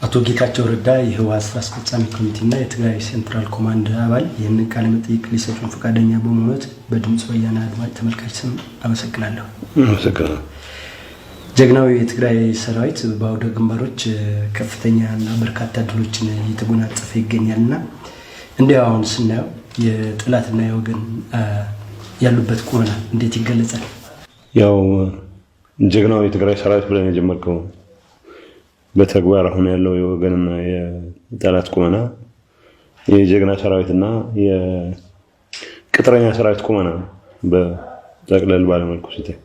አቶ ጌታቸው ረዳ የህወሓት ስራ አስፈጻሚ ኮሚቴና የትግራይ Central Command አባል ይህንን ቃለ መጠይቅ ሊሰጡን ፈቃደኛ በመሆኖት በድምፅ ወያነ አድማጭ ተመልካች ስም አመሰግናለሁ። አመሰግናለሁ። ጀግናዊ የትግራይ ሰራዊት በአውደ ግንባሮች ከፍተኛ እና በርካታ ድሎችን እየተጎናጸፈ ይገኛል እና እንዲያው አሁን ስናየው የጠላትና የወገን ያሉበት ቁመና እንዴት ይገለጻል? ያው ጀግናው የትግራይ ሰራዊት ብለን የጀመርከው በተግባር አሁን ያለው የወገንና የጠላት ቁመና የጀግና ሰራዊትና የቅጥረኛ ሰራዊት ቁመና በጠቅለል ባለመልኩ ሲታይ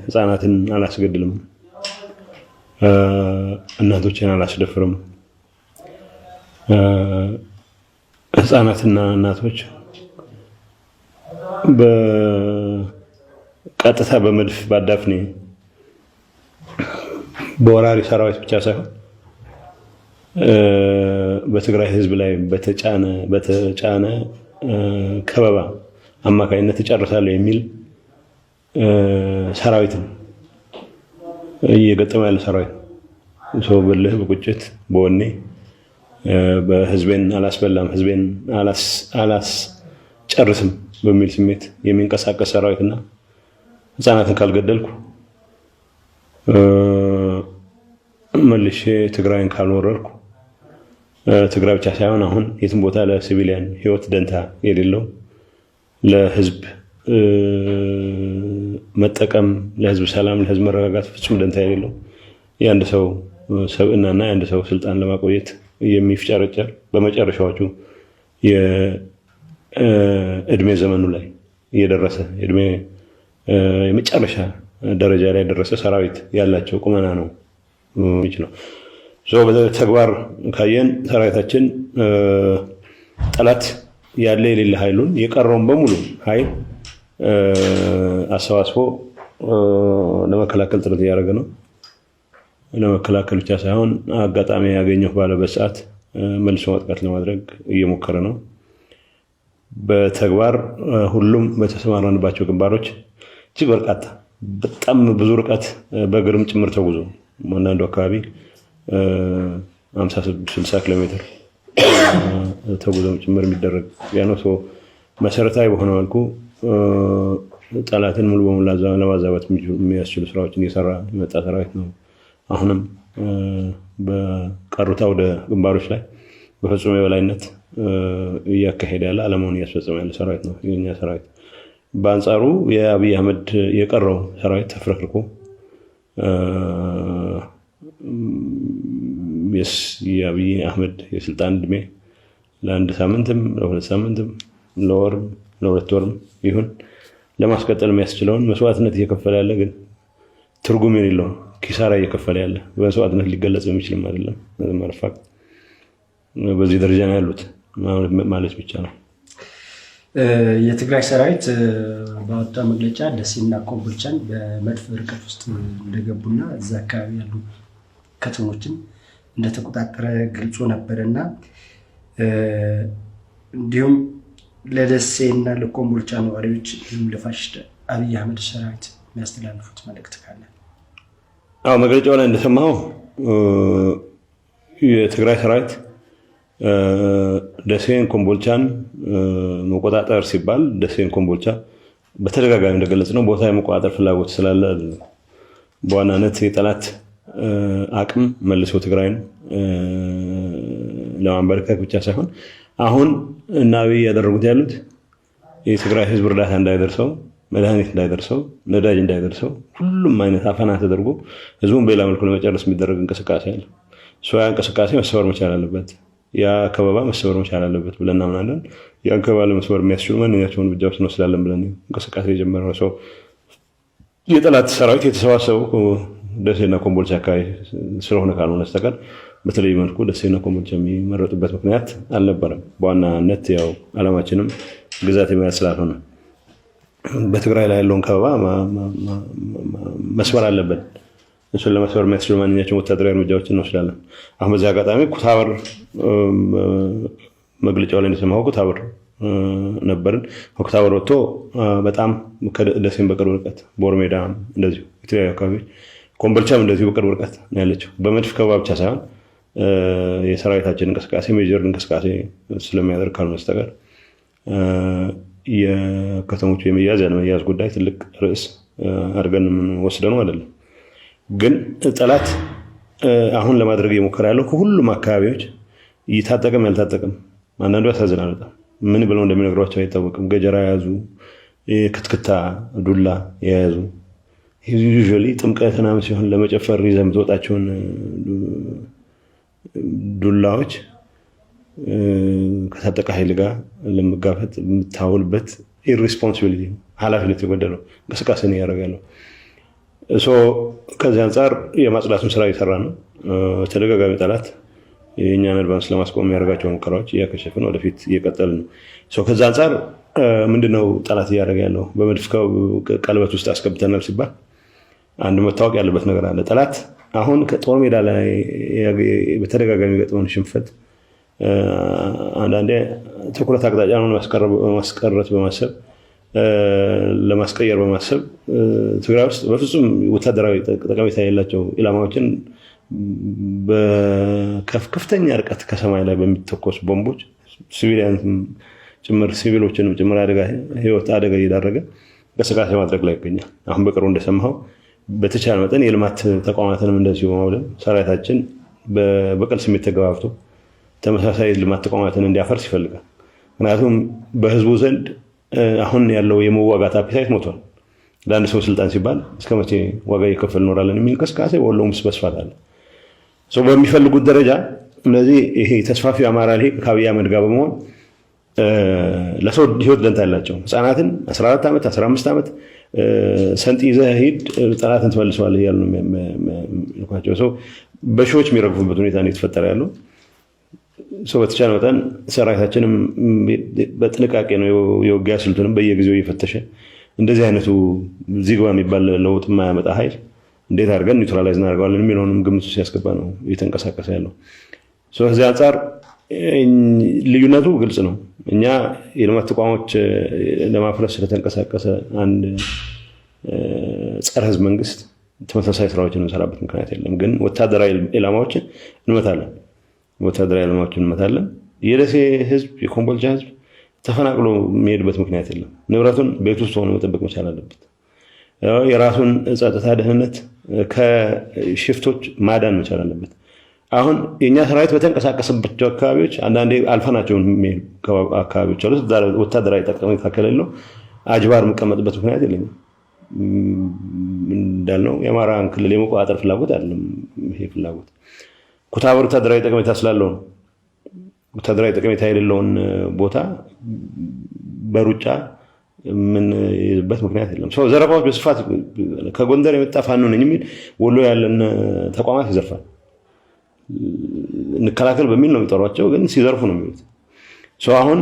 ህፃናትን አላስገድልም፣ እናቶችን አላስደፍርም። ህፃናትና እናቶች በቀጥታ በመድፍ ባዳፍኔ በወራሪ ሰራዊት ብቻ ሳይሆን በትግራይ ህዝብ ላይ በተጫነ ከበባ አማካኝነት እጨርሳለሁ የሚል ሰራዊት ነው እየገጠመ ያለ ሰራዊት ነው። ሰው በልህ በቁጭት በወኔ በህዝቤን አላስበላም ህዝቤን አላስጨርስም በሚል ስሜት የሚንቀሳቀስ ሰራዊትና ህፃናትን ካልገደልኩ መልሼ ትግራይን ካልወረርኩ ትግራይ ብቻ ሳይሆን አሁን የትም ቦታ ለሲቪሊያን ህይወት ደንታ የሌለው ለህዝብ መጠቀም ለህዝብ ሰላም፣ ለህዝብ መረጋጋት ፍጹም ደንታ የሌለው የአንድ ሰው ሰብዕናና የአንድ ሰው ስልጣን ለማቆየት የሚፍጨረጨር በመጨረሻዎቹ የእድሜ ዘመኑ ላይ እየደረሰ የእድሜ የመጨረሻ ደረጃ ላይ የደረሰ ሰራዊት ያላቸው ቁመና ነው የሚችለው። በተግባር ካየን ሰራዊታችን ጠላት ያለ የሌለ ኃይሉን የቀረውን በሙሉ ኃይል አሰባስቦ ለመከላከል ጥረት እያደረገ ነው። ለመከላከል ብቻ ሳይሆን አጋጣሚ ያገኘሁ ባለበት ሰዓት መልሶ ማጥቃት ለማድረግ እየሞከረ ነው። በተግባር ሁሉም በተሰማራንባቸው ግንባሮች እጅግ በርካታ በጣም ብዙ ርቀት በእግርም ጭምር ተጉዞ አንዳንዱ አካባቢ 50 60 ኪሎ ሜትር ተጉዞም ጭምር የሚደረግ ያ ነው። መሰረታዊ በሆነ መልኩ ጠላትን ሙሉ በሙሉ ለማዛባት የሚያስችሉ ስራዎችን እየሰራ የመጣ ሰራዊት ነው። አሁንም በቀሩት አውደ ግንባሮች ላይ በፍጹም የበላይነት እያካሄደ ያለ ዓላማውን እያስፈጸመ ያለ ሰራዊት ነው የኛ ሰራዊት። በአንጻሩ የአብይ አህመድ የቀረው ሰራዊት ተፍረክርኮ የአብይ አህመድ የስልጣን እድሜ ለአንድ ሳምንትም ለሁለት ሳምንትም ለወርም ለሁለት ወርም ይሁን ለማስቀጠል የሚያስችለውን መስዋዕትነት እየከፈለ ያለ ግን ትርጉም የሌለው ኪሳራ እየከፈለ ያለ በመስዋዕትነት ሊገለጽ የሚችልም አይደለም። fact በዚህ ደረጃ ነው ያሉት ማለት ብቻ ነው። የትግራይ ሰራዊት ባወጣው መግለጫ ደሴና ኮምቦልቻን በመድፍ ርቀት ውስጥ እንደገቡና እዛ አካባቢ ያሉ ከተሞችን እንደተቆጣጠረ ገልጾ ነበረ እና እንዲሁም ለደሴና ለኮምቦልቻ ነዋሪዎች እንዲሁም ለፋሽስት አብይ አህመድ ሰራዊት የሚያስተላልፉት መልእክት ካለ? አዎ፣ መግለጫው ላይ እንደሰማኸው የትግራይ ሰራዊት ደሴን ኮምቦልቻን መቆጣጠር ሲባል ደሴን ኮምቦልቻ በተደጋጋሚ እንደገለጽ ነው ቦታ የመቆጣጠር ፍላጎት ስላለ በዋናነት የጠላት አቅም መልሶ ትግራይን ለማንበርከክ ብቻ ሳይሆን አሁን እና አብይ እያደረጉት ያሉት የትግራይ ህዝብ እርዳታ እንዳይደርሰው፣ መድኃኒት እንዳይደርሰው፣ ነዳጅ እንዳይደርሰው ሁሉም አይነት አፈና ተደርጎ ህዝቡን በሌላ መልኩ ለመጨረስ የሚደረግ እንቅስቃሴ አለ። ያ እንቅስቃሴ መሰበር መቻል አለበት። ያ ከበባ መሰበር መቻል አለበት ብለን እናምናለን። ያን ከበባ ለመስበር የሚያስችሉ ማንኛቸውን እርምጃዎች እንወስዳለን ብለን እንቅስቃሴ የጀመረው ሰው የጠላት ሰራዊት የተሰባሰበው ደሴና ኮምቦልቻ አካባቢ ስለሆነ ካልሆነ በስተቀር በተለይ መልኩ ደሴና ኮምቦልቻ የሚመረጡበት ምክንያት አልነበረም። በዋናነት ያው ዓላማችንም ግዛት የመያዝ ስላልሆነ በትግራይ ላይ ያለውን ከበባ መስበር አለብን። እሱን ለመስበር የሚያስችሉ ማንኛቸውም ወታደራዊ እርምጃዎችን እንወስዳለን። አሁን በዚህ አጋጣሚ ኩታበር መግለጫው ላይ እንደሰማኸው ኩታበር ነበርን። ከኩታበር ወጥቶ በጣም ደሴም በቅርብ ርቀት፣ ቦርሜዳ እንደዚሁ፣ የተለያዩ አካባቢዎች፣ ኮምቦልቻም እንደዚሁ በቅርብ ርቀት ነው ያለችው። በመድፍ ከበባ ብቻ ሳይሆን የሰራዊታችን እንቅስቃሴ major እንቅስቃሴ ስለሚያደርግ ካልሆነ በስተቀር የከተሞቹ የመያዝ ያለመያዝ ጉዳይ ትልቅ ርዕስ አድርገን የምንወስደው ነው አይደለም። ግን ጠላት አሁን ለማድረግ እየሞከረ ያለው ከሁሉም አካባቢዎች እየታጠቀም ያልታጠቀም፣ አንዳንዱ ያሳዝናል በጣም፣ ምን ብለው እንደሚነግሯቸው አይታወቅም። ገጀራ የያዙ፣ ክትክታ ዱላ የያዙ፣ usually ጥምቀት ምናምን ሲሆን ለመጨፈር ይዘህ የምትወጣቸውን ዱላዎች ከታጠቀ ኃይል ጋር ለመጋፈጥ የምታውልበት irresponsibility፣ ኃላፊነት የጎደለው እንቅስቃሴ ነው እያደረገ ያለው። ከዚህ አንጻር የማጽዳቱን ስራ እየሰራ ነው። ተደጋጋሚ ጠላት የእኛን advance ለማስቆም የሚያደርጋቸው ሙከራዎች እያከሸፍን ወደፊት እየቀጠልን ነው። ከዛ አንጻር ምንድነው ጠላት እያደረገ ያለው? በመድፍ ቀለበት ውስጥ አስገብተናል ሲባል አንድ መታወቅ ያለበት ነገር አለ። ጠላት አሁን ከጦር ሜዳ ላይ በተደጋጋሚ የሚገጥመውን ሽንፈት አንዳንዴ ትኩረት አቅጣጫውን ማስቀረት በማሰብ፣ ለማስቀየር በማሰብ ትግራይ ውስጥ በፍጹም ወታደራዊ ጠቀሜታ የሌላቸው ኢላማዎችን በከፍተኛ ርቀት ከሰማይ ላይ በሚተኮሱ ቦምቦች civilian ጭምር፣ ሲቪሎችንም ጭምር አደጋ ህይወት አደጋ እየዳረገ እንቅስቃሴ ማድረግ ላይ ይገኛል። አሁን በቅርቡ እንደሰማኸው በተቻለ መጠን የልማት ተቋማትንም እንደዚሁ በማውደም ሰራዊታችን በበቀል ስሜት ተገባብቶ ተመሳሳይ ልማት ተቋማትን እንዲያፈርስ ይፈልጋል። ምክንያቱም በህዝቡ ዘንድ አሁን ያለው የመዋጋት appetite ሞቷል። ለአንድ ሰው ስልጣን ሲባል እስከ መቼ ዋጋ እየከፈል እኖራለን የሚል እንቅስቃሴ በወሎም ውስጥ በስፋት አለ። በሚፈልጉት ደረጃ እነዚህ ይሄ ተስፋፊ አማራ ልሂቅ ከአብይ አህመድ ጋር በመሆን ለሰው ህይወት ደንታ ያላቸው ህፃናትን 14 ዓመት፣ 15 ዓመት ሰንጥ ይዘህ ሂድ ጠላትን ትመልሰዋለህ እያሉ ነው የሚልኳቸው። ሰው በሺዎች የሚረግፉበት ሁኔታ ነው የተፈጠረ ያለው። ሰው በተቻለ መጠን ሰራዊታችንም በጥንቃቄ ነው የውጊያ ስልቱንም በየጊዜው እየፈተሸ እንደዚህ አይነቱ ዚግባ የሚባል ለውጥ የማያመጣ ኃይል እንዴት አድርገን neutralize እናደርገዋለን የሚለውንም ግምቱ ሲያስገባ ነው እየተንቀሳቀሰ ያለው። ከዚህ አንጻር ልዩነቱ ግልጽ ነው። እኛ የልማት ተቋሞች ለማፍረስ ስለተንቀሳቀሰ አንድ ጸረ ህዝብ መንግስት ተመሳሳይ ስራዎችን የምንሰራበት ምክንያት የለም። ግን ወታደራዊ ኢላማዎችን እንመታለን። ወታደራዊ ኢላማዎችን እንመታለን። የደሴ ህዝብ፣ የኮምቦልቻ ህዝብ ተፈናቅሎ የሚሄድበት ምክንያት የለም። ንብረቱን ቤት ውስጥ ሆኖ መጠበቅ መቻል አለበት። የራሱን ጸጥታ፣ ደህንነት ከሽፍቶች ማዳን መቻል አለበት። አሁን የእኛ ሰራዊት በተንቀሳቀሰባቸው አካባቢዎች አንዳንዴ አልፈናቸው የሚሄዱ አካባቢዎች አሉ። ወታደራዊ ጠቀሜታ ከሌለው አጅባር የምቀመጥበት ምክንያት የለኝም። እንዳልነው የአማራን ክልል የመቆጣጠር ፍላጎት አይደለም። ይሄ ፍላጎት ኩታበር ወታደራዊ ጠቀሜታ ስላለው ነው። ወታደራዊ ጠቀሜታ የሌለውን ቦታ በሩጫ የምንይዝበት ምክንያት የለም። ዘረፋዎች በስፋት ከጎንደር የመጣ ፋኖ ነኝ የሚል ወሎ ያለን ተቋማት ይዘርፋል። እንከላከል በሚል ነው የሚጠሯቸው፣ ግን ሲዘርፉ ነው የሚሉት። አሁን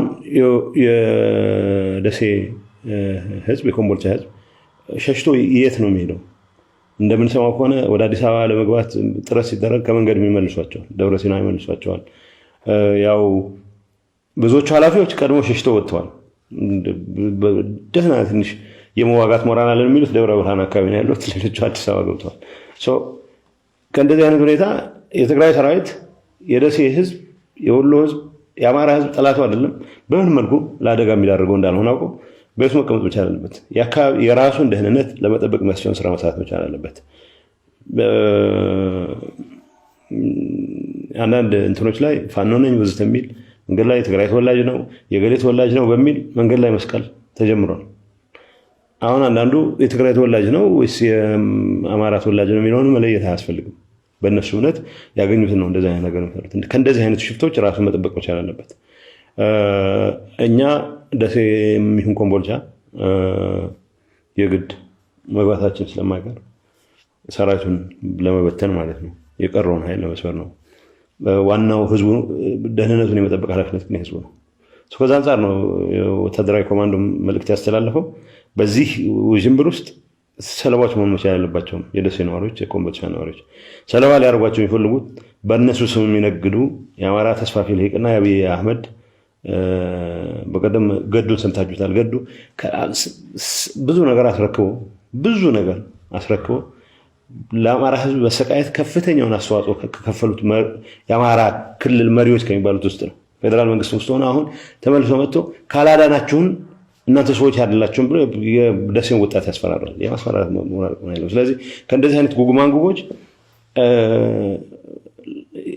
የደሴ ህዝብ፣ የኮምቦልቻ ህዝብ ሸሽቶ የት ነው የሚሄደው? እንደምንሰማው ከሆነ ወደ አዲስ አበባ ለመግባት ጥረት ሲደረግ ከመንገድ የሚመልሷቸዋል፣ ደብረ ሲና ይመልሷቸዋል። ያው ብዙዎቹ ኃላፊዎች ቀድሞ ሸሽተው ወጥተዋል። ደህና ትንሽ የመዋጋት ሞራል አለን የሚሉት ደብረ ብርሃን አካባቢ ነው ያሉት፣ ሌሎቹ አዲስ አበባ ገብተዋል። ከእንደዚህ አይነት ሁኔታ የትግራይ ሰራዊት የደሴ ህዝብ፣ የወሎ ህዝብ፣ የአማራ ህዝብ ጠላቱ አይደለም። በምን መልኩ ለአደጋ የሚዳርገው እንዳልሆነ አውቆ ቤቱ መቀመጥ መቻል አለበት። የራሱን ደህንነት ለመጠበቅ የሚያስችለውን ስራ መስራት መቻል አለበት። አንዳንድ እንትኖች ላይ ፋኖ ነኝ ወዘተ የሚል መንገድ ላይ የትግራይ ተወላጅ ነው፣ የገሌ ተወላጅ ነው በሚል መንገድ ላይ መስቀል ተጀምሯል። አሁን አንዳንዱ የትግራይ ተወላጅ ነው ወይስ የአማራ ተወላጅ ነው የሚለውን መለየት አያስፈልግም። በእነሱ እምነት ያገኙትን ነው እንደዚህ አይነት ነገር የሚሰሩት። ከእንደዚህ አይነት ሽፍቶች ራሱን መጠበቅ መቻል አለበት። እኛ ደሴ የሚሆን ኮምቦልቻ የግድ መግባታችን ስለማይቀር ሰራዊቱን ለመበተን ማለት ነው፣ የቀረውን ኃይል ለመስበር ነው ዋናው ህዝቡ ደህንነቱን የመጠበቅ ኃላፊነት ግን የህዝቡ ነው። ከዛ አንጻር ነው ወታደራዊ ኮማንዶ መልእክት ያስተላለፈው። በዚህ ውዥንብር ውስጥ ሰለባዎች መሆን መቻል ያለባቸውም የደሴ ነዋሪዎች፣ የኮምቦልቻ ነዋሪዎች ሰለባ ሊያደርጓቸው የሚፈልጉት በእነሱ ስም የሚነግዱ የአማራ ተስፋፊ ልሂቅና የአብይ አህመድ፣ በቀደም ገዱን ሰምታችሁታል። ገዱ ብዙ ነገር አስረክቦ ለአማራ ህዝብ በሰቃየት ከፍተኛውን አስተዋጽኦ ከከፈሉት የአማራ ክልል መሪዎች ከሚባሉት ውስጥ ነው። ፌዴራል መንግስት ውስጥ ሆነ አሁን ተመልሶ መጥቶ ካላዳናችሁን እናንተ ሰዎች አይደላችሁም ብሎ የደሴን ወጣት ያስፈራራል። የማስፈራራት ሞራል የለውም። ስለዚህ ከእንደዚህ አይነት ጉጉማንጉጎች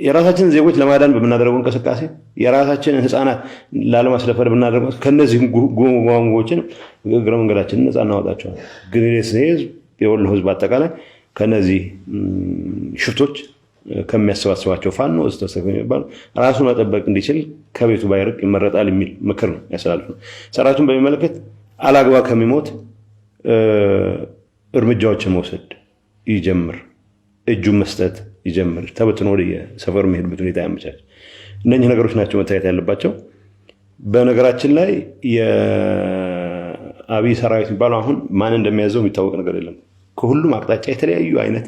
የራሳችንን ዜጎች ለማዳን በምናደርገው እንቅስቃሴ፣ የራሳችንን ህፃናት ላለማስደፈር በምናደርገው፣ ከእነዚህ ጉጉማንጉጎችን እግረ መንገዳችንን ነፃ እናወጣቸዋል። ግን ህዝብ፣ የወሎ ህዝብ አጠቃላይ ከነዚህ ሽፍቶች ከሚያሰባስባቸው ፋኖ የሚባሉ ራሱን መጠበቅ እንዲችል ከቤቱ ባይርቅ ይመረጣል የሚል ምክር ነው ያስተላልፍ ነው። ሰራዊቱን በሚመለከት አላግባብ ከሚሞት እርምጃዎችን መውሰድ ይጀምር፣ እጁን መስጠት ይጀምር፣ ተበትኖ ወደ ሰፈሩ የሚሄድበት ሁኔታ ያመቻች። እነኚህ ነገሮች ናቸው መታየት ያለባቸው። በነገራችን ላይ የአብይ ሰራዊት የሚባለው አሁን ማን እንደሚያዘው የሚታወቅ ነገር የለም። ከሁሉም አቅጣጫ የተለያዩ አይነት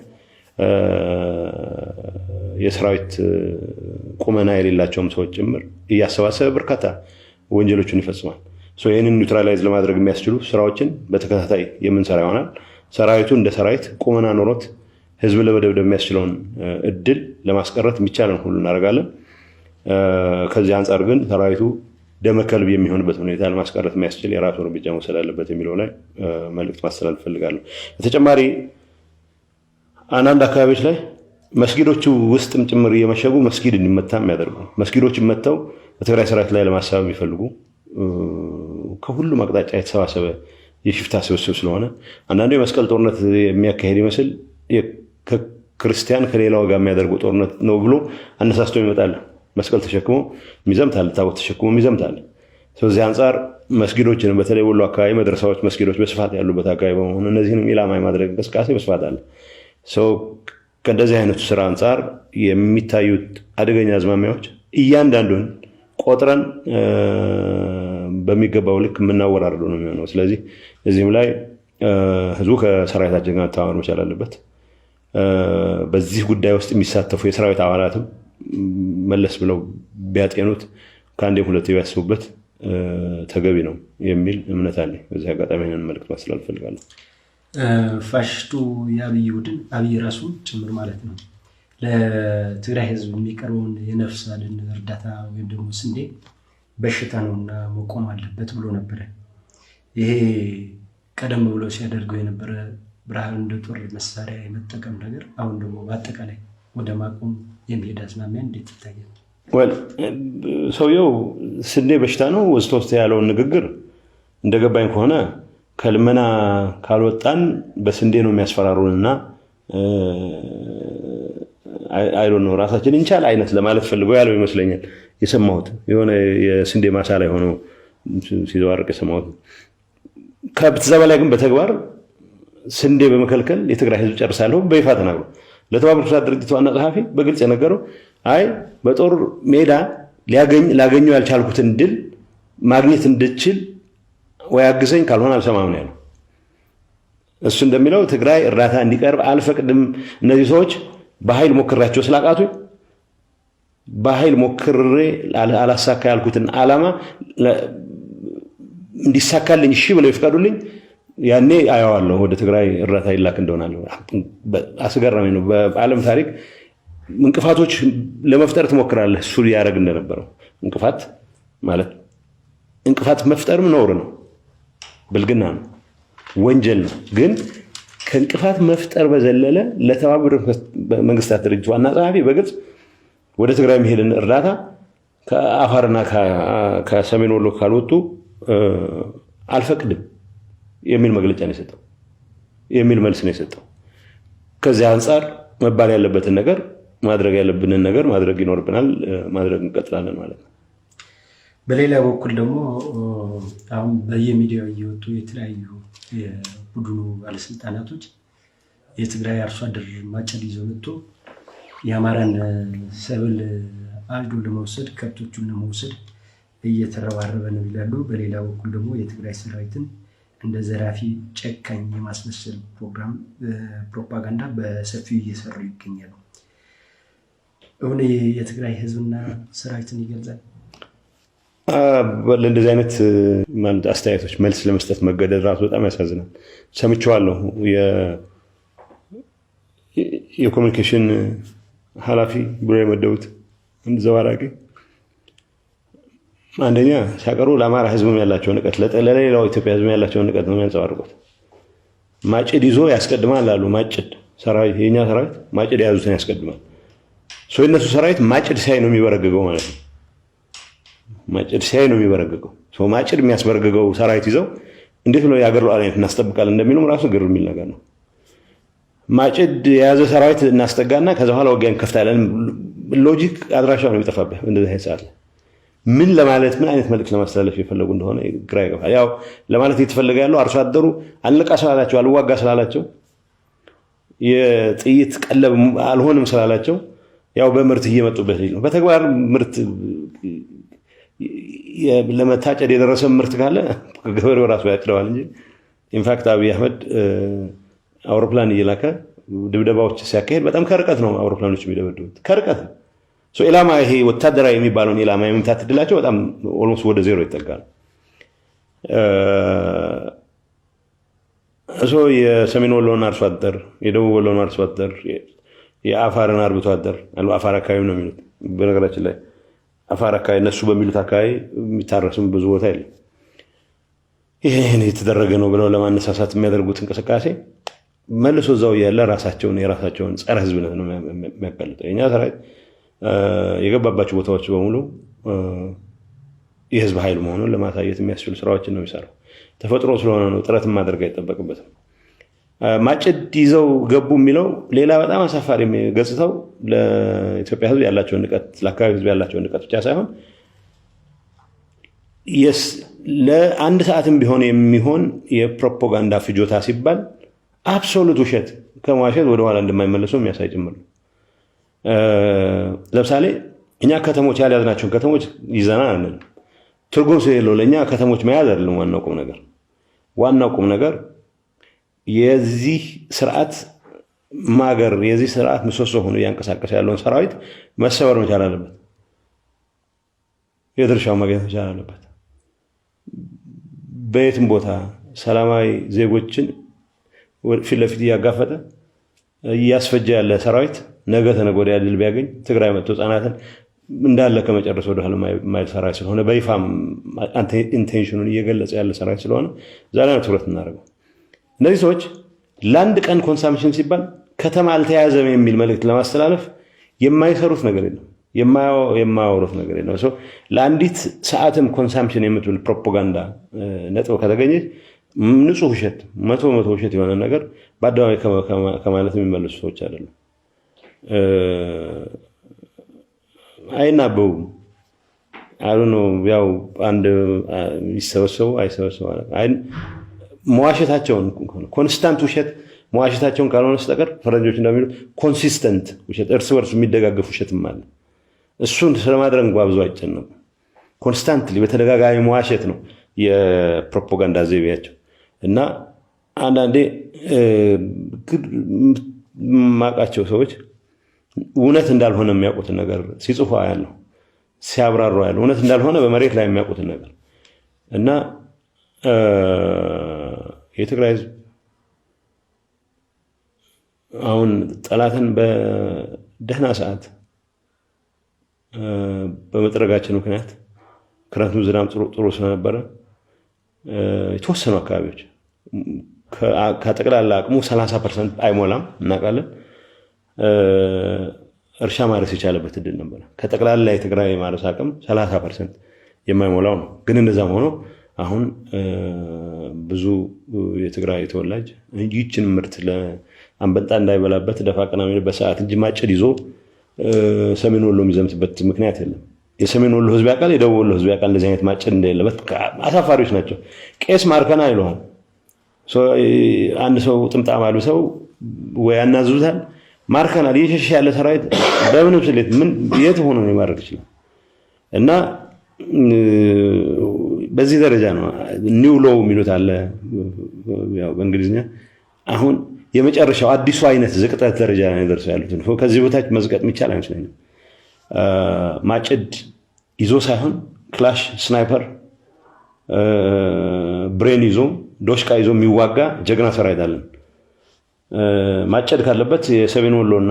የሰራዊት ቁመና የሌላቸውም ሰዎች ጭምር እያሰባሰበ በርካታ ወንጀሎችን ይፈጽማል። ይህንን neutralize ለማድረግ የሚያስችሉ ስራዎችን በተከታታይ የምንሰራ ይሆናል። ሰራዊቱ እንደ ሰራዊት ቁመና ኖሮት ህዝብ ለመደብደብ የሚያስችለውን እድል ለማስቀረት የሚቻለን ሁሉ እናደርጋለን። ከዚህ አንጻር ግን ሰራዊቱ ደመከልብ የሚሆንበት ሁኔታ ለማስቀረት የሚያስችል የራሱ እርምጃ መውሰድ አለበት የሚለው ላይ መልእክት ማስተላለፍ እፈልጋለሁ። በተጨማሪ አንዳንድ አካባቢዎች ላይ መስጊዶቹ ውስጥም ጭምር እየመሸጉ መስጊድ እንዲመታ የሚያደርጉ፣ መስጊዶችን መጥተው በትግራይ ሰራዊት ላይ ለማሳበብ የሚፈልጉ፣ ከሁሉም አቅጣጫ የተሰባሰበ የሽፍታ ስብስብ ስለሆነ አንዳንዱ የመስቀል ጦርነት የሚያካሄድ ይመስል ከክርስቲያን ከሌላው ጋር የሚያደርጉ ጦርነት ነው ብሎ አነሳስቶ ይመጣል። መስቀል ተሸክሞ የሚዘምታል፣ ታቦት ተሸክሞ የሚዘምታል። ስለዚህ አንጻር መስጊዶችን በተለይ ወሎ አካባቢ መድረሳዎች፣ መስጊዶች በስፋት ያሉበት አካባቢ በመሆኑ እነዚህንም ኢላማ የማድረግ እንቅስቃሴ በስፋት አለ። ከእንደዚህ አይነቱ ስራ አንጻር የሚታዩት አደገኛ አዝማሚያዎች እያንዳንዱን ቆጥረን በሚገባው ልክ የምናወራርዱ ነው የሚሆነው። ስለዚህ እዚህም ላይ ህዝቡ ከሰራዊታችን ጋር መተባበር መቻል አለበት። በዚህ ጉዳይ ውስጥ የሚሳተፉ የሰራዊት አባላትም መለስ ብለው ቢያጤኑት፣ ከአንዴም ሁለቴ ቢያስቡበት ተገቢ ነው የሚል እምነት አለኝ። በዚህ አጋጣሚ ይህንን መልዕክት ማስተላለፍ እፈልጋለሁ። ፋሽስቱ የአብይ ቡድን፣ አብይ ራሱ ጭምር ማለት ነው፣ ለትግራይ ህዝብ የሚቀርበውን የነፍስ አድን እርዳታ ወይም ደግሞ ስንዴ በሽታ ነውና መቆም አለበት ብሎ ነበረ። ይሄ ቀደም ብሎ ሲያደርገው የነበረ ብርሃን እንደ ጦር መሳሪያ የመጠቀም ነገር አሁን ደግሞ በአጠቃላይ ወደ ማቆም የሚሄድ አዝማሚያ እንዴት ይታያል? Well፣ ሰውየው ስንዴ በሽታ ነው ወስተ ወስተ ያለውን ንግግር እንደገባኝ ከሆነ ከልመና ካልወጣን በስንዴ ነው የሚያስፈራሩን እና I don't know ራሳችን እንቻል አይነት ለማለት ፈልገው ያለው ይመስለኛል። የሰማሁት የሆነ የስንዴ ማሳ ላይ ሆኖ ሲዘዋርቅ የሰማሁት። ከዛ በላይ ግን በተግባር ስንዴ በመከልከል የትግራይ ህዝብ ጨርሳለሁ በይፋ ተናግሮ ለተባበሩት መንግስታት ድርጅት ዋና ጸሐፊ በግልጽ የነገረው፣ አይ በጦር ሜዳ ላገኘው ያልቻልኩትን ድል ማግኘት እንድችል ወይ አግዘኝ፣ ካልሆነ አልሰማም ነው ያለው። እሱ እንደሚለው ትግራይ እርዳታ እንዲቀርብ አልፈቅድም። እነዚህ ሰዎች በኃይል ሞክሬያቸው ስላቃቱኝ፣ በኃይል ሞክሬ አላሳካ ያልኩትን ዓላማ እንዲሳካልኝ እሺ ብለው ይፍቀዱልኝ፣ ያኔ አየዋለሁ ወደ ትግራይ እርዳታ ይላክ እንደሆነ። አስገራሚ ነው። በዓለም ታሪክ እንቅፋቶች ለመፍጠር ትሞክራለህ። እሱ ያደረግ እንደነበረው እንቅፋት ማለት እንቅፋት መፍጠርም ነውር ነው፣ ብልግና ነው፣ ወንጀል ነው። ግን ከእንቅፋት መፍጠር በዘለለ ለተባበሩት መንግስታት ድርጅት ዋና ጸሐፊ በግልጽ ወደ ትግራይ የሚሄድን እርዳታ ከአፋርና ከሰሜን ወሎ ካልወጡ አልፈቅድም የሚል መግለጫ ነው የሰጠው፣ የሚል መልስ ነው የሰጠው። ከዚህ አንጻር መባል ያለበትን ነገር፣ ማድረግ ያለብንን ነገር ማድረግ ይኖርብናል፣ ማድረግ እንቀጥላለን ማለት ነው። በሌላ በኩል ደግሞ አሁን በየሚዲያው እየወጡ የተለያዩ የቡድኑ ባለስልጣናቶች የትግራይ አርሶ አደር ማጭድ ይዞ መጥቶ የአማራን ሰብል አጭዶ ለመውሰድ፣ ከብቶቹን ለመውሰድ እየተረባረበ ነው ይላሉ። በሌላ በኩል ደግሞ የትግራይ ሰራዊትን እንደ ዘራፊ፣ ጨካኝ የማስመሰል ፕሮግራም፣ ፕሮፓጋንዳ በሰፊው እየሰሩ ይገኛሉ። እውን የትግራይ ህዝብና ሰራዊትን ይገልጻል? ለእንደዚህ አይነት አስተያየቶች መልስ ለመስጠት መገደድ ራሱ በጣም ያሳዝናል። ሰምቼዋለሁ። የ communication ኃላፊ ብሎ የመደቡት አንድ ዘባራቂ አንደኛ ሲያቀርቡ ለአማራ ህዝብም ያላቸው ንቀት፣ ለሌላው ኢትዮጵያ ህዝብም ያላቸውን ንቀት ነው የሚያንጸባርቁት። ማጭድ ይዞ ያስቀድማል አሉ። ማጭድ ሰራዊት፣ የኛ ሰራዊት ማጭድ የያዙትን ያስቀድማል። የእነሱ ሰራዊት ማጭድ ሲያይ ነው የሚበረግገው ማለት ነው። ማጭድ ሲያይ ነው የሚበረግገው። ማጭድ የሚያስበረግገው ሰራዊት ይዘው እንዴት ብለው የሀገር ሉዓላዊነት እናስጠብቃለን እንደሚሉም ራሱ ግር የሚል ነገር ነው። ማጭድ የያዘ ሰራዊት እናስጠጋና ከዛ በኋላ ውጊያ እንከፍታለን። Logic አድራሻው ነው የሚጠፋብህ እንደዚህ አይነት ሰዓት ላይ። ምን ለማለት፣ ምን አይነት መልዕክት ለማስተላለፍ የፈለጉ እንደሆነ ግራ ይገባል። ያው ለማለት እየተፈለገ ያለው አርሶ አደሩ አልነቃ ስላላቸው፣ አልዋጋ ስላላቸው፣ የጥይት ቀለብ አልሆንም ስላላቸው ያው በምርት እየመጡበት ነው። በተግባር ምርት ለመታጨድ የደረሰ ምርት ካለ ገበሬው ራሱ ያጭደዋል እንጂ in fact አብይ አህመድ አውሮፕላን እየላከ ድብደባዎች ሲያካሄድ በጣም ከርቀት ነው አውሮፕላኖች የሚደበድቡት፣ ከርቀት ነው። ኢላማ ይሄ ወታደራዊ የሚባለውን ኢላማ የመምታት እድላቸው በጣም almost ወደ ዜሮ ይጠጋል። የሰሜን ወሎን አርሶ አደር፣ የደቡብ ወሎን አርሶ አደር፣ የአፋርን አርብቶ አደር፣ አፋር አካባቢ ነው የሚሉት። በነገራችን ላይ አፋር አካባቢ እነሱ በሚሉት አካባቢ የሚታረስም ብዙ ቦታ የለም። ይህን የተደረገ ነው ብለው ለማነሳሳት የሚያደርጉት እንቅስቃሴ መልሶ እዛው እያለ ራሳቸውን የራሳቸውን ጸረ ህዝብነት ነው የሚያጋልጠው። የኛ ሰራዊት የገባባቸው ቦታዎች በሙሉ የህዝብ ኃይል መሆኑን ለማሳየት የሚያስችሉ ስራዎችን ነው የሚሰራው። ተፈጥሮ ስለሆነ ነው፣ ጥረት ማድረግ አይጠበቅበትም። ማጭድ ይዘው ገቡ የሚለው ሌላ በጣም አሳፋሪ ገጽታው ለኢትዮጵያ ህዝብ ያላቸውን ንቀት፣ ለአካባቢ ህዝብ ያላቸውን ንቀት ብቻ ሳይሆን ለአንድ ሰዓትም ቢሆን የሚሆን የፕሮፓጋንዳ ፍጆታ ሲባል absolute ውሸት ከመዋሸት ወደኋላ እንደማይመለሱ የሚያሳይ ጭምር ነው። ለምሳሌ እኛ ከተሞች ያልያዝናቸውን ከተሞች ይዘናል አንልም። ትርጉም ስለሌለው ለእኛ ከተሞች መያዝ አይደለም ዋናው ቁም ነገር። ዋናው ቁም ነገር የዚህ ስርዓት ማገር፣ የዚህ ስርዓት ምሰሶ ሆኖ እያንቀሳቀሰ ያለውን ሰራዊት መሰበር መቻል አለበት። የድርሻው ማግኘት መቻል አለበት። በየትም ቦታ ሰላማዊ ዜጎችን ፊት ለፊት እያጋፈጠ እያስፈጀ ያለ ሰራዊት ነገ ተነገ ወዲያ ድል ቢያገኝ ትግራይ መጥቶ ህጻናትን እንዳለ ከመጨረስ ወደኋላ የማይል ሰራዊት ስለሆነ፣ በይፋም intention ኑን እየገለጸ ያለ ሰራዊት ስለሆነ እዛ ላይ ነው ትኩረት እናደርገው። እነዚህ ሰዎች ለአንድ ቀን consumption ሲባል ከተማ አልተያዘም የሚል መልእክት ለማስተላለፍ የማይሰሩት ነገር የለም፣ የማያወሩት ነገር የለም። ለአንዲት ሰዓትም consumption የምትብል ፕሮፓጋንዳ ነጥብ ከተገኘች ንጹህ ውሸት፣ 100% ውሸት የሆነ ነገር በአደባባይ ከማለት የሚመለሱ ሰዎች አይደሉም። አይናበቡም። አሉ ነው ያው አንድ ይሰበሰቡ አይሰበሰቡ መዋሸታቸውን፣ constant ውሸት መዋሸታቸውን ካልሆነ በስተቀር ፈረንጆች እንደሚሉት consistent ውሸት፣ እርስ በርሱ የሚደጋገፍ ውሸትም አለ። እሱን ስለማድረግ እንኳ ብዙ አይጨነቁም። Constantly በተደጋጋሚ መዋሸት ነው የፕሮፓጋንዳ ዘይቤያቸው። እና አንዳንዴ የማውቃቸው ሰዎች እውነት እንዳልሆነ የሚያውቁትን ነገር ሲጽፉ ያለው፣ ሲያብራሩ ያለው፣ እውነት እንዳልሆነ በመሬት ላይ የሚያውቁትን ነገር። እና የትግራይ ህዝብ አሁን ጠላትን በደህና ሰዓት በመጥረጋችን ምክንያት ክረምቱ ዝናብ ጥሩ ስለነበረ የተወሰኑ አካባቢዎች፣ ከጠቅላላ አቅሙ 30% አይሞላም እናውቃለን፣ እርሻ ማረስ የቻለበት እድል ነበረ። ከጠቅላላ የትግራይ ማረስ አቅም 30% የማይሞላው ነው። ግን እንደዛም ሆኖ አሁን ብዙ የትግራይ ተወላጅ ይችን ምርት አንበጣ እንዳይበላበት ደፋ ቀና የሚልበት ሰዓት እንጂ ማጭድ ይዞ ሰሜን ወሎ የሚዘምትበት ምክንያት የለም። የሰሜን ወሎ ህዝብ ያውቃል፣ የደቡብ ወሎ ህዝብ ያውቃል። እንደዚህ አይነት ማጭድ እንደሌለበት። አሳፋሪዎች ናቸው። ቄስ ማርከና ይለዋል። አንድ ሰው ጥምጣም አልብሰው ወይ ያናዝዙታል። ማርከናል። እየሸሸ ያለ ሰራዊት በምንም ስሌት ምን የት ሆኖ ነው ሊማርክ ይችላል? እና በዚህ ደረጃ ነው new low የሚሉት አለ ያው በእንግሊዝኛ። አሁን የመጨረሻው አዲሱ አይነት ዝቅጠት ደረጃ ላይ ደርሰው ያሉት፣ ከዚህ በታች መዝቀጥ የሚቻል አይመስለኝም። ማጭድ ይዞ ሳይሆን ክላሽ፣ sniper፣ ብሬን ይዞ፣ ዶሽቃ ይዞ የሚዋጋ ጀግና ሰራዊት አለን። ማጨድ ካለበት የሰሜን ወሎን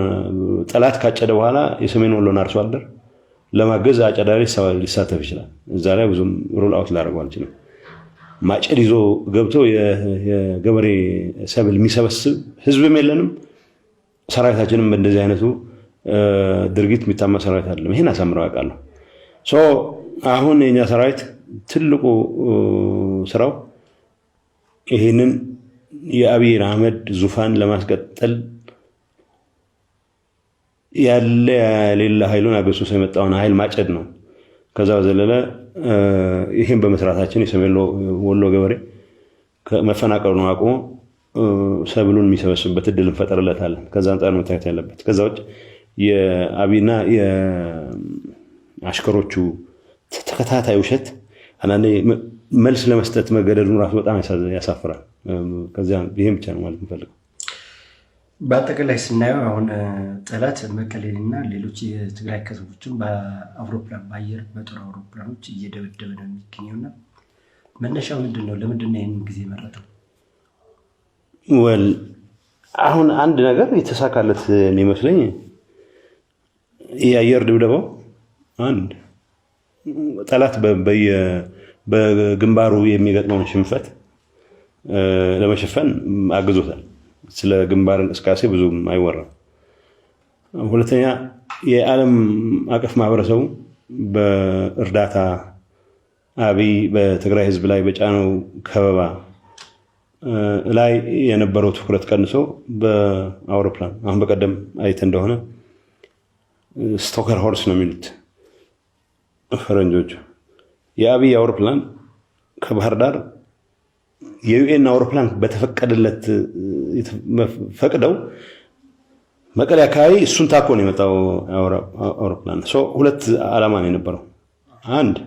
ጠላት ካጨደ በኋላ የሰሜን ወሎን አርሶ አደር ለማገዝ አጨዳ ላይ ሊሳተፍ ይችላል። እዛ ላይ ብዙም rule out ላደርገው አልችልም። ማጨድ ይዞ ገብቶ የገበሬ ሰብል የሚሰበስብ ህዝብም የለንም። ሰራዊታችንም በእንደዚህ አይነቱ ድርጊት የሚታማ ሰራዊት አይደለም። ይሄን አሳምረው ያውቃለሁ። So አሁን የኛ ሰራዊት ትልቁ ስራው ይህንን የአብይ አህመድ ዙፋን ለማስቀጠል ያለ የሌለ ኃይሉን አገስሶ የመጣውን ኃይል ማጨድ ነው። ከዛ በዘለለ ይህን በመስራታችን የሰሜን ወሎ ገበሬ መፈናቀሉን አቁሞ ሰብሉን የሚሰበስብበት እድል እንፈጠርለታለን። ከዛ አንጻር መታየት ያለበት። ከዛ ውጭ የአብይና የአሽከሮቹ ተከታታይ ውሸት አንዳንዴ መልስ ለመስጠት መገደዱን ራሱ በጣም ያሳፍራል። ከዚያ ይሄን ብቻ ነው ማለት የምፈልገው። በአጠቃላይ ስናየው አሁን ጠላት መቀሌንና ሌሎች የትግራይ ከተሞችን በአውሮፕላን፣ በአየር፣ በጦር አውሮፕላኖች እየደበደበ ነው የሚገኘውና መነሻው ምንድን ነው? ለምንድን ነው ይህንን ጊዜ መረጠው? Well፣ አሁን አንድ ነገር የተሳካለት የሚመስለኝ የአየር ድብደባው አንድ ጠላት በግንባሩ የሚገጥመውን ሽንፈት ለመሸፈን አግዞታል። ስለ ግንባር እንቅስቃሴ ብዙም አይወራም። ሁለተኛ የዓለም አቀፍ ማህበረሰቡ በእርዳታ አብይ በትግራይ ህዝብ ላይ በጫነው ከበባ ላይ የነበረው ትኩረት ቀንሶ በአውሮፕላን፣ አሁን በቀደም አይተ እንደሆነ stalker horse ነው የሚሉት ፈረንጆቹ። የአብይ አውሮፕላን ከባህር ዳር የ UN አውሮፕላን በተፈቀደለት ፈቅደው መቀሌ አካባቢ እሱን ታኮ ነው የመጣው አውሮፕላን። ሁለት ዓላማ ነው የነበረው። አንድ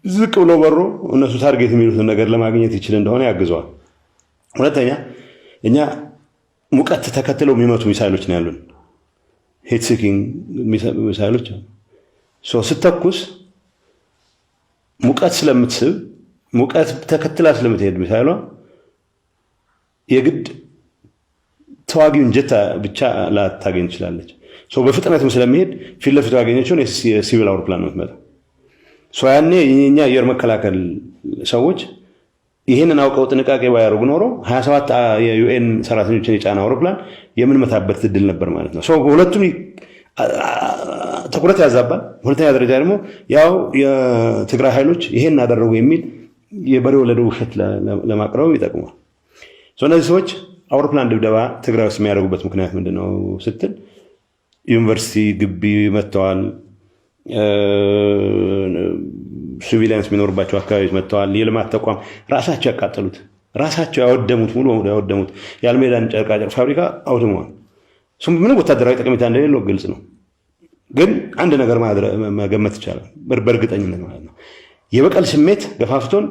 ዝቅ ብሎ በሮ እነሱ target የሚሉትን ነገር ለማግኘት ይችል እንደሆነ ያግዘዋል። ሁለተኛ እኛ ሙቀት ተከትለው የሚመቱ ሚሳይሎች ነው ያሉን፣ heat seeking ሚሳይሎች። ስተኩስ ሙቀት ስለምትስብ፣ ሙቀት ተከትላ ስለምትሄድ ሚሳይሏ የግድ ተዋጊውን ጀት ብቻ ላታገኝ ትችላለች። በፍጥነትም ስለሚሄድ ፊት ለፊቱ ያገኘችውን የሲቪል አውሮፕላን ነው የምትመጣው። ያኔ የኛ አየር መከላከል ሰዎች ይህንን አውቀው ጥንቃቄ ባያደርጉ ኖሮ 27 የ UN ሰራተኞችን የጫነ አውሮፕላን የምንመታበት እድል ነበር ማለት ነው። ሁለቱም ትኩረት ያዛባል። ሁለተኛ ደረጃ ደግሞ ያው የትግራይ ኃይሎች ይሄን አደረጉ የሚል የበሬ ወለደ ውሸት ለማቅረብ ይጠቅሟል። እነዚህ ሰዎች አውሮፕላን ድብደባ ትግራይ ውስጥ የሚያደርጉበት ምክንያት ምንድን ነው ስትል ዩኒቨርሲቲ ግቢ መጥተዋል፣ civilians የሚኖሩባቸው አካባቢዎች መጥተዋል። የልማት ተቋም ራሳቸው ያቃጠሉት፣ ራሳቸው ያወደሙት፣ ሙሉ በሙሉ ያወደሙት የአልሜዳን ጨርቃጨርቅ ፋብሪካ አውድመዋል። ምንም ወታደራዊ ጠቀሜታ እንደሌለው ግልጽ ነው። ግን አንድ ነገር መገመት ይቻላል በእርግጠኝነት ማለት ነው። የበቀል ስሜት ገፋፍቶን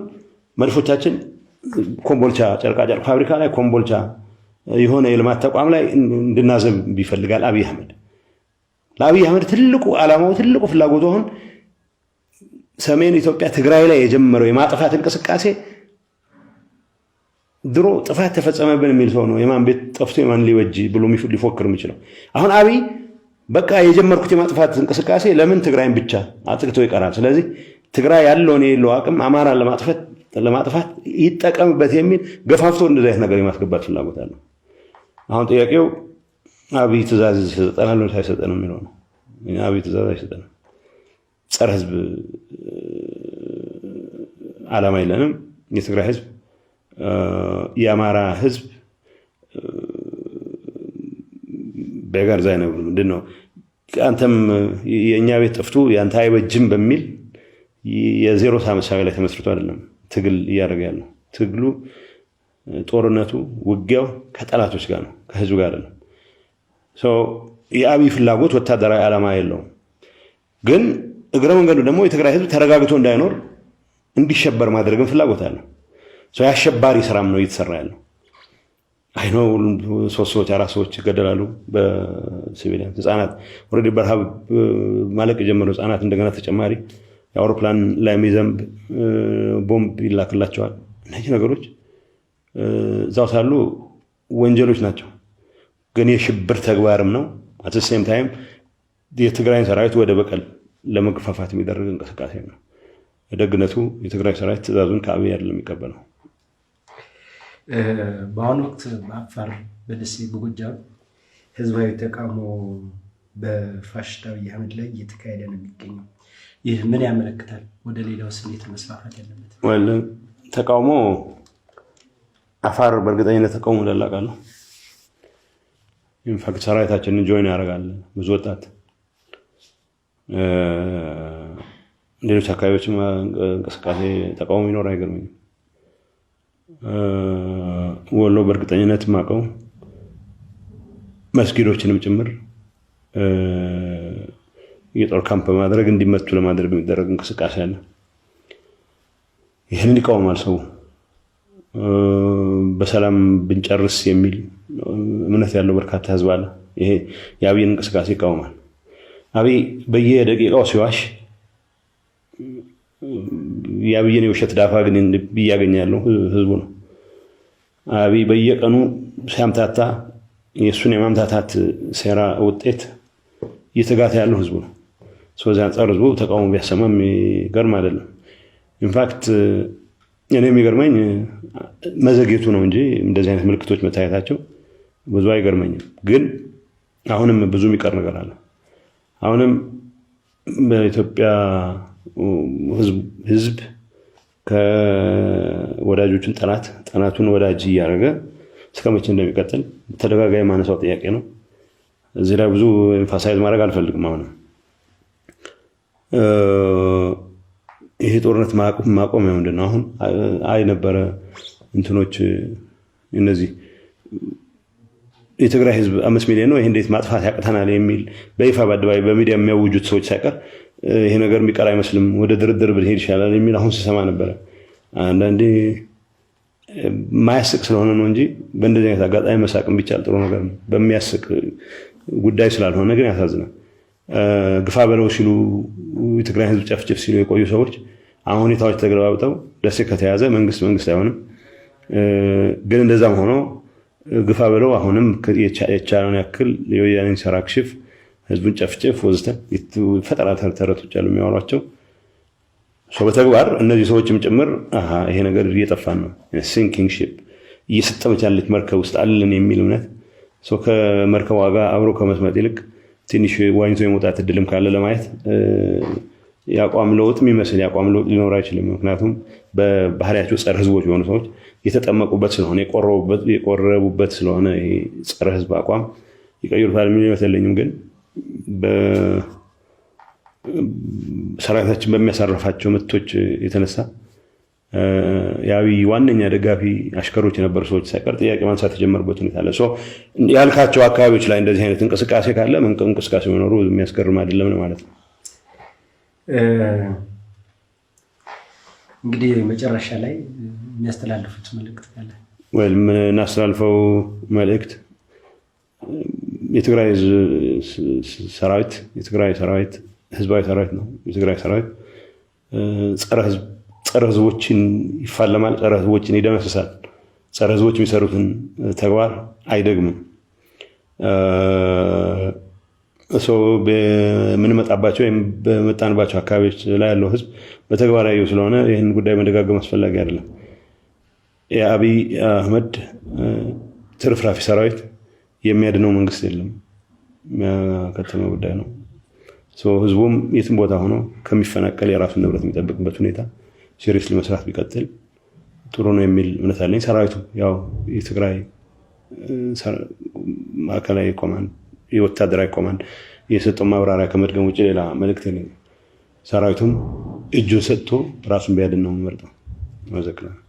መድፎቻችን ኮምቦልቻ ጨርቃጨርቅ ፋብሪካ ላይ፣ ኮምቦልቻ የሆነ የልማት ተቋም ላይ እንድናዘንብ ይፈልጋል አብይ አህመድ። ለአብይ አህመድ ትልቁ ዓላማው፣ ትልቁ ፍላጎቱ አሁን ሰሜን ኢትዮጵያ ትግራይ ላይ የጀመረው የማጥፋት እንቅስቃሴ፣ ድሮ ጥፋት ተፈጸመብን የሚል ሰው ነው የማን ቤት ጠፍቶ የማን ሊበጅ ብሎ ሊፎክር የሚችለው። አሁን አብይ በቃ የጀመርኩት የማጥፋት እንቅስቃሴ ለምን ትግራይን ብቻ አጥቅቶ ይቀራል? ስለዚህ ትግራይ ያለውን የሌለው አቅም አማራን ለማጥፋት ይጠቀምበት የሚል ገፋፍቶ እንደዚህ አይነት ነገር የማስገባት ፍላጎት አለው። አሁን ጥያቄው አብይ ትእዛዝ ይሰጠናል ወይስ አይሰጠንም የሚለው ነው። አብይ ትእዛዝ አይሰጠንም። ጸረ ህዝብ ዓላማ የለንም። የትግራይ ህዝብ፣ የአማራ ህዝብ በጋር ዛይ ነው። ምንድን ነው፣ አንተም የእኛ ቤት ጠፍቶ የአንተ አይበጅም በሚል የ zero sum እሳቤ ላይ ተመስርቶ አይደለም ትግል እያደረገ ያለው። ትግሉ፣ ጦርነቱ፣ ውጊያው ከጠላቶች ጋር ነው፣ ከህዝብ ጋር አይደለም። የአብይ ፍላጎት ወታደራዊ ዓላማ የለውም። ግን እግረ መንገዱ ደግሞ የትግራይ ህዝብ ተረጋግቶ እንዳይኖር እንዲሸበር ማድረግም ፍላጎት አለው። የአሸባሪ ስራም ነው እየተሰራ ያለው። I know ሶስት ሰዎች አራት ሰዎች ይገደላሉ በ civilian፣ ህፃናት፣ already በረሃብ ማለቅ የጀመሩ ህፃናት እንደገና ተጨማሪ የአውሮፕላን ላይ የሚዘንብ ቦምብ ይላክላቸዋል። እነዚህ ነገሮች እዛው ሳሉ ወንጀሎች ናቸው፣ ግን የሽብር ተግባርም ነው። At the same time የትግራይን ሰራዊት ወደ በቀል ለመግፋፋት የሚደረግ እንቅስቃሴ ነው። ደግነቱ የትግራይ ሰራዊት ትዕዛዙን ከአብይ አይደለም የሚቀበለው። በአሁኑ ወቅት በአፋር፣ በደሴ፣ በጎጃም ህዝባዊ ተቃውሞ በፋሽስት አብይ አህመድ ላይ እየተካሄደ ነው የሚገኘው። ይህ ምን ያመለክታል? ወደ ሌላውስ እንዴት መስፋፋት ያለበት? ተቃውሞ አፋር በእርግጠኝነት ተቃውሞ እንዳለ አውቃለሁ። In fact ሰራዊታችንን join ያደርጋል ብዙ ወጣት። ሌሎች አካባቢዎችም እንቅስቃሴ ተቃውሞ ይኖር አይገርመኝም። ወሎ በእርግጠኝነት የማውቀው መስጊዶችንም ጭምር የጦር ካምፕ በማድረግ እንዲመቱ ለማድረግ የሚደረግ እንቅስቃሴ አለ። ይህንን ይቃወማል ሰው። በሰላም ብንጨርስ የሚል እምነት ያለው በርካታ ህዝብ አለ። ይሄ የአብይን እንቅስቃሴ ይቃወማል። አብይ በየደቂቃው ሲዋሽ የአብይን የውሸት ዳፋ ግን እያገኘ ያለው ህዝቡ ነው። አብይ በየቀኑ ሲያምታታ የእሱን የማምታታት ሴራ ውጤት እየተጋተ ያለው ህዝቡ ነው። ስለዚህ አንጻር ህዝቡ ተቃውሞ ቢያሰማ የሚገርም አይደለም። In fact እኔ የሚገርመኝ መዘግየቱ ነው እንጂ እንደዚህ አይነት ምልክቶች መታየታቸው ብዙ አይገርመኝም። ግን አሁንም ብዙ የሚቀር ነገር አለ። አሁንም በኢትዮጵያ ህዝብ ከወዳጆቹን ጠላት፣ ጠላቱን ወዳጅ እያደረገ እስከ መቼ እንደሚቀጥል ተደጋጋሚ ማነሳው ጥያቄ ነው። እዚህ ላይ ብዙ emphasize ማድረግ አልፈልግም። አሁንም ይሄ ጦርነት ማቆሚያ ምንድን ነው? አሁን አይ ነበረ እንትኖች እነዚህ የትግራይ ህዝብ 5 ሚሊዮን ነው፣ ይሄ እንዴት ማጥፋት ያቅተናል የሚል በይፋ በአደባባይ በሚዲያ የሚያውጁት ሰዎች ሳይቀር ይሄ ነገር የሚቀር አይመስልም፣ ወደ ድርድር ብንሄድ ይሻላል የሚል አሁን ስሰማ ነበረ። አንዳንዴ ማያስቅ ስለሆነ ነው እንጂ በእንደዚህ አይነት አጋጣሚ መሳቅም ቢቻል ጥሩ ነገር ነው። በሚያስቅ ጉዳይ ስላልሆነ ግን ያሳዝናል። ግፋ በለው ሲሉ፣ የትግራይ ህዝብ ጨፍጭፍ ሲሉ የቆዩ ሰዎች አሁን ሁኔታዎች ተገለባብጠው ደሴ ከተያዘ መንግስት መንግስት አይሆንም። ግን እንደዛም ሆኖ ግፋ በለው፣ አሁንም የቻለውን ያክል የወያኔን ሴራ አክሽፍ፣ ህዝቡን ጨፍጭፍ ወዘተ ፈጠራ ተረቶች አሉ የሚያወሯቸው። በተግባር እነዚህ ሰዎችም ጭምር ይሄ ነገር እየጠፋን ነው፣ sinking ship፣ እየሰጠመች ያለች መርከብ ውስጥ አለን የሚል እምነት፣ ከመርከብ ዋጋ አብሮ ከመስመጥ ይልቅ ትንሽ ዋኝቶ የመውጣት እድልም ካለ ለማየት የአቋም ለውጥ የሚመስል የአቋም ለውጥ ሊኖር አይችልም። ምክንያቱም በባህሪያቸው ጸረ ህዝቦች የሆኑ ሰዎች የተጠመቁበት ስለሆነ፣ የቆረቡበት ስለሆነ ጸረ ህዝብ አቋም ይቀይሩታል የሚል እምነት የለኝም። ግን ሰራዊታችን በሚያሳርፋቸው ምቶች የተነሳ የአብይ ዋነኛ ደጋፊ አሽከሮች የነበሩ ሰዎች ሳይቀር ጥያቄ ማንሳት የጀመሩበት ሁኔታ አለ። ያልካቸው አካባቢዎች ላይ እንደዚህ አይነት እንቅስቃሴ ካለ እንቅስቃሴ መኖሩ የሚያስገርም አይደለም ማለት ነው። እንግዲህ መጨረሻ ላይ የሚያስተላልፉት መልእክት ካለ? ወይ የምናስተላልፈው መልእክት የትግራይ ሰራዊት የትግራይ ሰራዊት ህዝባዊ ሰራዊት ነው። የትግራይ ሰራዊት ጸረ ህዝቦችን ይፋለማል፣ ጸረ ህዝቦችን ይደመስሳል። ጸረ ህዝቦች የሚሰሩትን ተግባር አይደግምም። ሰው በምንመጣባቸው ወይም በመጣንባቸው አካባቢዎች ላይ ያለው ህዝብ በተግባር ያየው ስለሆነ ይህን ጉዳይ መደጋገም አስፈላጊ አይደለም። የአብይ አህመድ ትርፍራፊ ሰራዊት የሚያድነው መንግስት የለም። ከተማ ጉዳይ ነው። ህዝቡም የትም ቦታ ሆኖ ከሚፈናቀል የራሱን ንብረት የሚጠብቅበት ሁኔታ seriously መስራት ቢቀጥል ጥሩ ነው የሚል እምነት አለኝ። ሰራዊቱ ያው የትግራይ ማዕከላዊ command፣ የወታደራዊ command የሰጠው ማብራሪያ ከመድገም ውጭ ሌላ መልእክት የለኝም። ሰራዊቱም እጁን ሰጥቶ ራሱን ቢያድን ነው የምመርጠው። አመሰግናለሁ።